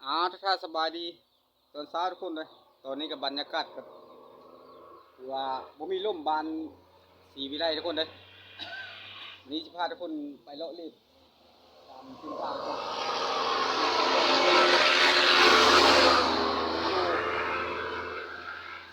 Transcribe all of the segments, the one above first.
ອາ ທັກທາຍສະບາຍດີຕອນເຊົ້າທຸກຄົນເດີ. ຕອນນີ້ກໍບັນຍາກາດກໍຖືວ່າບໍ່ມີລົມບານສີວິໄລທຸກຄົນເດີ. ວັນນີ້ຊິພາທຸກຄົນໄປເລາະເລນຕາມເສັ້ນທາງກ່ອນ.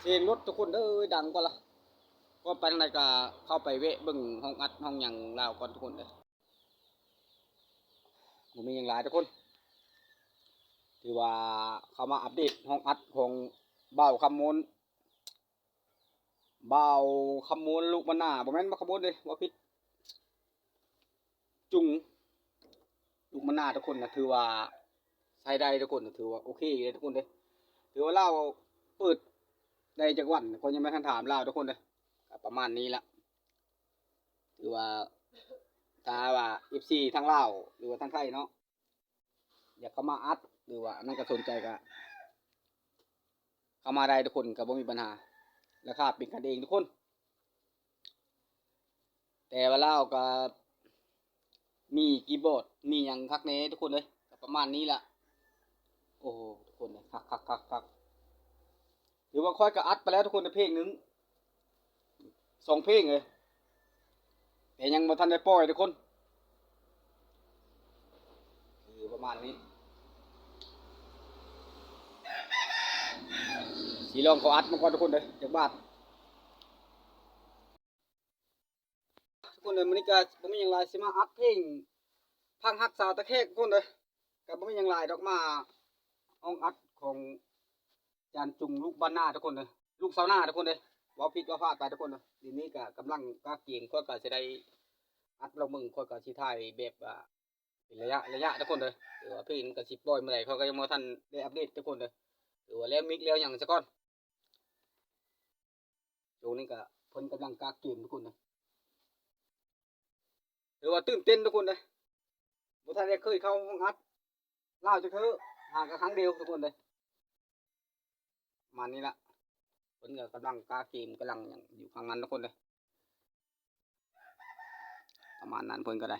ສຽງລົດທຸກຄົນເດີ ດັງກ່ອນລະ. ກ່ອນໄປທາງໃດກໍເຂົ້າໄປແວະເບິ່ງຫ້ອງອັດຫ້ອງຫຍັງລາວກ່ອນທຸກຄົນເດີ. ບໍ່ມີຫຍັງຫຼາຍທຸກຄົນ ຖືວ່າເຂົ້າມາອັບເດດຫ້ອງອັດຂອງບ່າວຄຳມວນ ບ່າວຄຳມວນລູກບ້ານນາ ບໍ່ແມ່ນບ່າວຄຳມວນເດ້ ເວົ້າຜິດ ຈຸງລູກບ້ານນາທຸກຄົນນະ. ຖືວ່າໃຊ້ໄດ້ທຸກຄົນນະ ຖືວ່າໂອເຄຢູ່ເດ້ທຸກຄົນເດ້. ຖືວ່າລາວເປີດໄດ້ຈັກວັນ ຂ້ອຍຍັງບໍ່ທັນຖາມລາວທຸກຄົນເດ້. ກໍປະມານນີ້ລະ ຖືວ່າ ຖ້າວ່າເອັຟຊີທາງລາວ ຫຼືວ່າທາງໄທເນາະ ຢາກເຂົ້າມາອັດ ຫຼືວ່າອັນນັ້ນກໍສົນໃຈກໍເຂົ້າມາໄດ້ທຸກຄົນ ກໍບໍ່ມີບັນຫາ. ລາຄາເປັນກັນເອງທຸກຄົນ ແຕ່ວ່າລາວກໍມີຄີບອດ ມີຫຍັງຄັກແນ່ທຸກຄົນເອີຍ. ກໍປະມານນີ້ລະ. ໂອ້ໂຫ ທຸກຄົນເອີຍ ຄັກໆໆໆ. ຖືວ່າຂ້ອຍກໍອັດໄປແລ້ວທຸກຄົນ ເພງໜຶ່ງ ສອງເພງເລີຍ ແຕ່ຍັງບໍ່ທັນໄດ້ປ່ອຍທຸກຄົນ. ຄືປະມານນີ້ ຊິລອງຂໍອັດມັນກ່ອນທຸກຄົນເດີ ຈັກບາດ. ທຸກຄົນເອີຍ ມື້ນີ້ກໍບໍ່ມີຫຍັງຫຼາຍ ຊິມາອັດເພງພັກຮັກສາຕາແຂກທຸກຄົນເດີ. ກໍບໍ່ມີຫຍັງຫຼາຍດອກ ມາຫ້ອງອັດຂອງຈານຈຸງລູກບ້ານນາທຸກຄົນເດີ ລູກຊາວນາທຸກຄົນເດີ. ເວົ້າຜິດເວົ້າພາດໄປທຸກຄົນເດີ. ດຽວນີ້ກໍກຳລັງກະກຽມ ຂ້ອຍກໍຊິໄດ້ອັດລອງເບິ່ງ ຂ້ອຍກໍຊິຖ່າຍແບບວ່າເປັນໄລຍະໄລຍະທຸກຄົນເດີ. ຫຼືວ່າເພງກໍຊິປ່ອຍມື້ໃດ ຂ້ອຍກໍຍັງບໍ່ທັນໄດ້ອັບເດດທຸກຄົນເດີ. ຫຼືວ່າແລ້ວມິກແລ້ວຫຍັງຊະກ່ອນ. ຊ່ວງນີ້ກໍເພິ່ນກຳລັງກະກຽມທຸກຄົນນະ. ຖືວ່າຕື່ນເຕັ້ນທຸກຄົນເດ້ ບໍ່ທັນໄດ້ເຄີຍເຂົ້າຫ້ອງອັດລາວຈັກເທື່ອ ຫາກໍຄັ້ງດຽວທຸກຄົນເດ້. ປະມານນີ້ລະ ເພິ່ນກໍກຳລັງກະກຽມ ກຳລັງຫຍັງຢູ່ຂ້າງນັ້ນທຸກຄົນເດ້. ປະມານນັ້ນເພິ່ນກໍໄດ້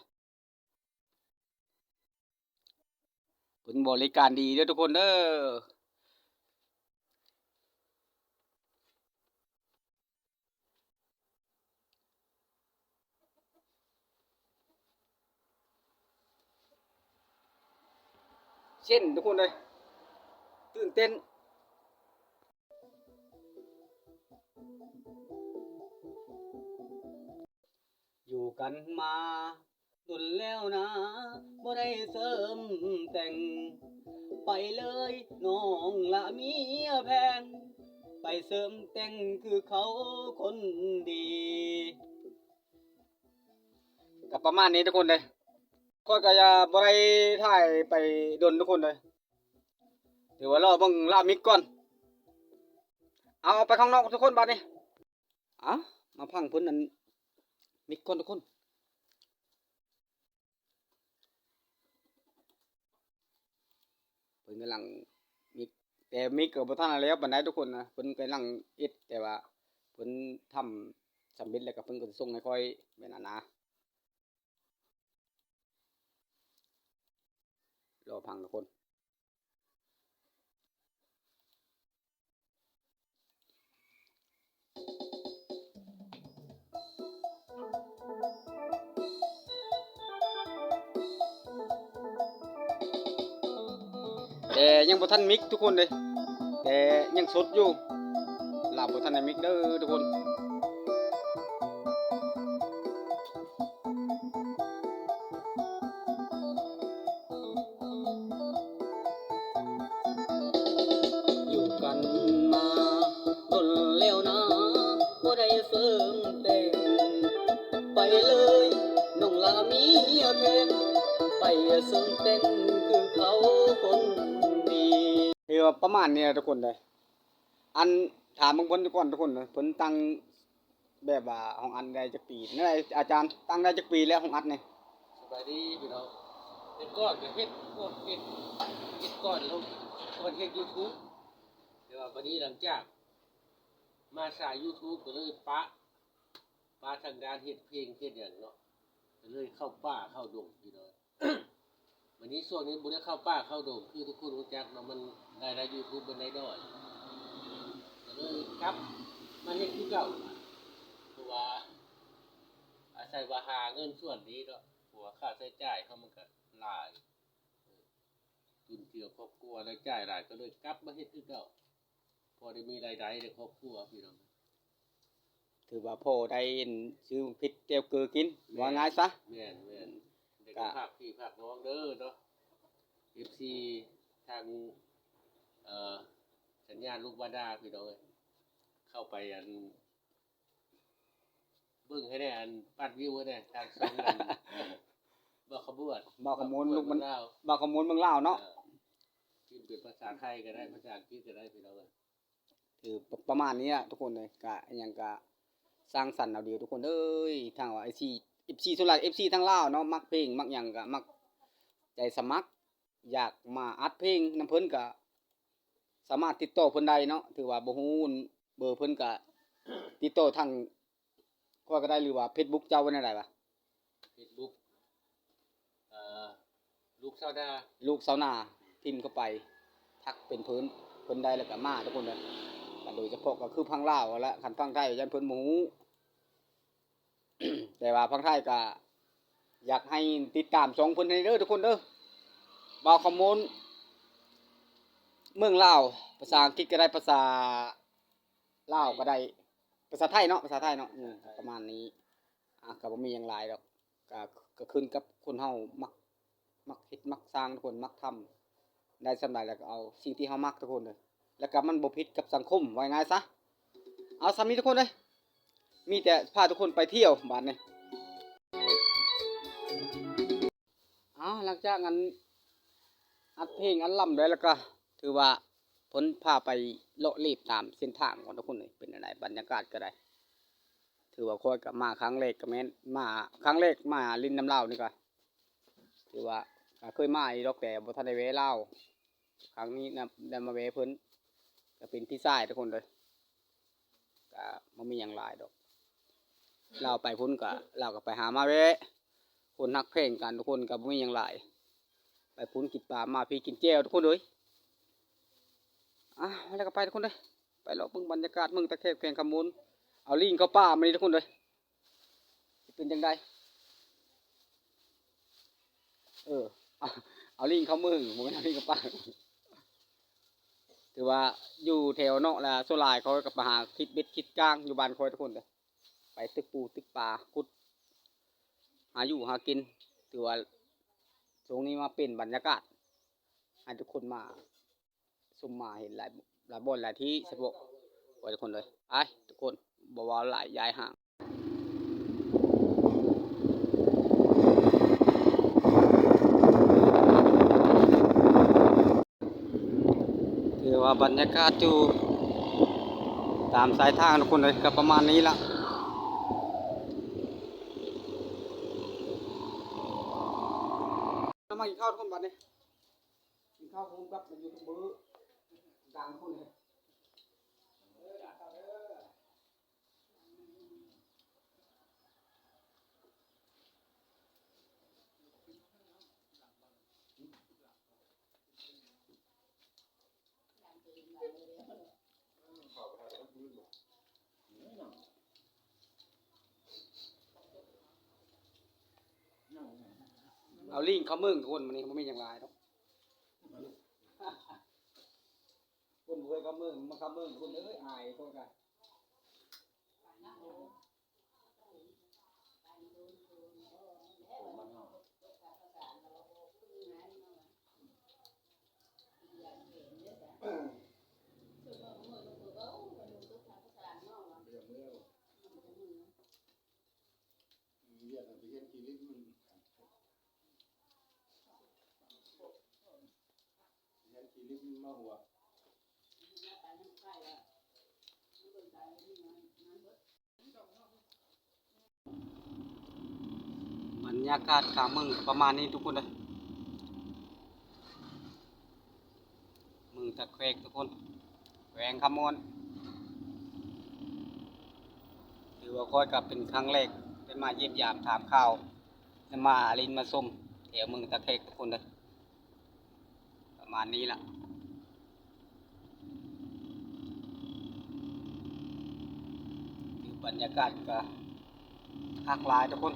ເພິ່ນບໍລິການດີເດີທຸກຄົນເດີ. ເຊັ່ນທຸກຄົນເອີຍ ຕື່ນເຕັ້ນ. ຢູ່ກັນມາດົນແລ້ວນາ ບໍ່ໄດ້ເສີມແຕ່ງ ໄປເລີຍນ້ອງລະເມຍແພງ ໄປເສີມແຕ່ງຄືເຂົາຄົນດີ. ກໍປະມານນີ້ທຸກຄົນເດ້. ຂ້ອຍກໍຍັງບໍ່ໄດ້ຖ່າຍໄປດົນທຸກຄົນເດ້. ຖືວ່າລໍເບິ່ງລາວມິກກ່ອນ. ເອົາ ອອກໄປຂ້າງນອກທຸກຄົນບາດນີ້. ເອົາ ມາຟັງເພິ່ນອັນມິກກ່ອນທຸກຄົນ. ເພິ່ນກຳລັງມິກ ແຕ່ມິກກໍບໍ່ທັນແລ້ວປານໃດທຸກຄົນນະ. ເພິ່ນກຳລັງເຮັດ ແຕ່ວ່າເພິ່ນທຳສຳເລັດແລ້ວກໍເພິ່ນກໍຈະສົ່ງໃຫ້ຂ້ອຍແບບນັ້ນນະ. ລໍຟັງທຸກຄົນ. ແຕ່ຍັງບໍ່ທັນມິກທຸກຄົນເດ້ ແຕ່ຍັງສົດຢູ່ ລາວບໍ່ທັນໄດ້ມິກເດີທຸກຄົນ. ຢູ່ກັນມາດົນແລ້ວນາ ບໍ່ໄດ້ເສີມແຕ່ງ ໄປເລີຍນ້ອງລະເມຍແພງ ໄປເສີມແຕ່ງຄືເຂົາຄົນດີ. ຄືວ່າປະມານນີ້ແຫຼະທຸກຄົນເດີ. ອັນ ຖາມເບິ່ງເພິ່ນກ່ອນທຸກຄົນເດີ ເພິ່ນຕັ້ງ ແບບວ່າຫ້ອງອັດໄດ້ຈັກປີ ແນວໃດອາຈານ ຕັ້ງໄດ້ຈັກປີແລ້ວຫ້ອງອັດນີ້? ສະບາຍດີພີ່ນ້ອງ. ແຕ່ກ່ອນກໍເຮັດ ເຮັດ ເຮັດກ່ອນ ກ່ອນເຮັດຢູທູບ ແຕ່ວ່າບັດນີ້ຫຼັງຈາກມາສາຍຢູທູບກໍເລີຍປະ ປະທາງດ້ານເຮັດເພງເຮັດຫຍັງເນາະ ກໍເລີຍເຂົ້າປ່າເຂົ້າດົງພີ່ນ້ອງ. ມ ອັນນີ້ຊ່ວງນີ້ບໍ່ໄດ້ເຂົ້າປ່າເຂົ້າດົງ ຄືທຸກຄົນຮູ້ຈັກເນາະ ມັນລາຍໄດ້ຢູທູບມັນໄດ້ໜ້ອຍ ກໍເລີຍກັບມາເຮັດຄືເກົ່າ ເພາະວ່າອາໄສວ່າຫາເງິນສ່ວນນີ້ເນາະ ເພາະວ່າຄ່າໃຊ້ຈ່າຍເຮົາມັນກໍຫຼາຍ ເອີ ຈຸນເຈືອຄອບຄົວລາຍຈ່າຍຫຼາຍ ກໍເລີຍກັບມາເຮັດຄືເກົ່າ ພໍໄດ້ມີລາຍໄດ້ໃນຄອບຄົວພີ່ນ້ອງ ຖືວ່າພໍໄດ້ຊື້ເຜັດແຈ່ວເກີກິນ ແມ່ນ ວ່າງ່າຍຊະ ແມ່ນໆ ແລ້ວກໍ ກໍຝາກພີ່ຝາກນ້ອງເດີເນາະ ເອັຟຊີ ທາງ ເອີ ສັນຍານລູກບາດາ ພີ່ນ້ອງເອີຍ ເຂົ້າໄປອັນ ເບິ່ງໃຫ້ແດ່ ອັນ ປັດວິວໃຫ້ແດ່ ທາງຊ່ອງອັນ ເອີ ບ່າວຂະມວນ ບ່າວຂະມວນ ລູກມັນ ບ່າວຂະມວນເມືອງລາວເນາະ ເອີ ພິມເປັນພາສາໄທກໍໄດ້ ພາສາອັງກິດກໍໄດ້ ພີ່ນ້ອງເອີຍ ຄືປະມານນີ້ລະທຸກຄົນເອີຍ ກະອີ່ຫຍັງກະສ້າງສັນເອົາເດີທຸກຄົນເອີຍ ທາງວ່າເອັຟຊີ ເອັຟຊີ ສ່ວນຫຼາຍເອັຟຊີທາງລາວເນາະ ມັກເພງມັກຫຍັງກະມັກໃຈສະໝັກ ຢາກມາອັດເພງນຳເພິ່ນກະສາມາດຕິດຕໍ່ເພິ່ນໄດ້ເນາະ ຖືວ່າບໍ່ຮູ້ເບີເພິ່ນກະຕິດຕໍ່ທາງຂ້ອຍກໍໄດ້ ຫຼືວ່າເຟສບຸກເຈົ້າວ່າແນວໃດວະ? ເຟສບຸກ ເອີ ລູກຊາວນາ ລູກຊາວນາ ພິມເຂົ້າໄປ ທັກເປັນເພິ່ນ ເພິ່ນໄດ້ແລ້ວກໍມາທຸກຄົນເດີ ກໍໂດຍສະເພາະກໍຄືຝັ່ງລາວຫັ້ນແຫຼະ ຄັນຝັ່ງໄທຢ້ານເພິ່ນບໍ່ຮູ້ ແຕ່ວ່າຝັ່ງໄທກໍຢາກໃຫ້ຕິດຕາມຊ່ອງເພິ່ນໃຫ້ເດີທຸກຄົນເດີ ບ່າວຂະມວນເມືອງລາວ ພາສາອັງກິດກໍໄດ້ ພາສາລາວກໍໄດ້ ພາສາໄທເນາະ ພາສາໄທເນາະ ອືມ ປະມານນີ້ ອ່າ ກໍບໍ່ມີຫຍັງຫຼາຍດອກ ກໍ ກໍຂຶ້ນກັບຄົນເຮົາມັກ ມັກເຮັດມັກສ້າງທຸກຄົນ ມັກທຳໄດ້ສ່ຳໃດ ແລ້ວກໍເອົາສິ່ງທີ່ເຮົາມັກທຸກຄົນເດີ ແລ້ວກໍມັນບໍ່ຜິດກັບສັງຄົມ ວ່າງ່າຍຊະ ເອົາສ່ຳນີ້ທຸກຄົນເດີ ມີແຕ່ພາທຸກຄົນໄປທ່ຽວບາດນີ້. ອ້າວ ຫຼັງຈາກອັນ ອັດເພງອັດລຳໄດ້ແລ້ວກໍ ຖືວ່າເພິ່ນພາໄປເລາະເລບຕາມເສັ້ນທາງກ່ອນທຸກຄົນເອີຍ ເປັນແນວໃດ ບັນຍາກາດກໍໄດ້ ຖືວ່າຂ້ອຍກໍມາຄັ້ງແລກກໍແມ່ນ ມາຄັ້ງແລກມາຫຼິ້ນນຳລາວນີ້ກໍ ຖືວ່າກໍເຄີຍມາຢູ່ດອກ ແຕ່ບໍ່ທັນໄດ້ແວ່ລາວ ຄັ້ງນີ້ນະ ໄດ້ມາແວ່ເພິ່ນ ກໍເປັນພີ່ຊາຍທຸກຄົນເດີ ກໍບໍ່ມີຫຍັງຫຼາຍດອກ ລາວໄປພຸ້ນກໍ ລາວກໍໄປຫາມາແວ່ ຄົນຮັກແພງກັນທຸກຄົນ ກໍບໍ່ມີຫຍັງຫຼາຍ ໄປພຸ້ນກິນປາ ມາພີ້ກິນແຈ່ວທຸກຄົນເອີຍ ອ່າ ແລ້ວກໍໄປທຸກຄົນເດີ ໄປເລາະເບິ່ງບັນຍາກາດເມືອງຕາແຂກ ແຂວງຄຳມ່ວນ ເອົາລີງເຂົ້າປ່າມື້ນີ້ທຸກຄົນເດີ ຊິເປັນຈັ່ງໃດ ເອີ ເອົາ ເອົາລີງເຂົ້າເມືອງ ບໍ່ແມ່ນເອົາລີງເຂົ້າປ່າ ຖືວ່າຢູ່ແຖວເນາະ ແລ້ວສ່ວນຫຼາຍເຂົາກໍໄປຫາຄິດເບັດຄິດກ້າງຢູ່ບ້ານຂ້ອຍທຸກຄົນເດີ ໄປຕຶກປູຕຶກປາ ຂຸດ ຫາຢູ່ຫາກິນ ຖືວ່າຊ່ວງນີ້ມາປ່ຽນບັນຍາກາດ ໃຫ້ທຸກຄົນມາຊົມມາເຫັນຫຼາຍ ຫຼາຍບ່ອນຫຼາຍທີ່ ສະເພາະ ໂອ້ຍ ທຸກຄົນເອີຍ ໄປທຸກຄົນ ບໍ່ເວົ້າຫຼາຍ ຢາຍຫ່າງ. ຖືວ່າບັນຍາກາດຢູ່ຕາມສາຍທາງທຸກຄົນເອີຍ ກໍປະມານນີ້ລະ ມາກິນເຂົ້າທຸກຄົນບັດນີ້ ກິນເຂົ້າພ້ອມກັບຢູທູບເບີ ດັງພຸ້ນເດ້. ເອົາລີ້ງເຂົ້າເມືອງທຸກຄົນ ມື້ນີ້ບໍ່ມີຫຍັງຫຼາຍດອກ. ຄົນບໍ່ເຄີຍເຂົ້າເມືອງ ມາເຂົ້າເມືອງ ຄົນເອີຍ ອາຍຄົນກະ. ບັນຍາກາດກາງເມືອງປະມານນີ້ທຸກຄົນເດີ. ເມືອງຕາແຂກທຸກຄົນ ແຂວງຄຳມ່ວນ. ຖືວ່າຂ້ອຍກໍເປັນຄັ້ງແລກໄດ້ມາຢ້ຽມຢາມຖາມຂ່າວ ໄດ້ມາຫຼິ້ນມາຊົມແຖວເມືອງຕາແຂກທຸກຄົນເດີ. ປານນີ້ລະ ຄືບັນຍາກາດກະຄັກຫຼາຍທຸກຄົນ.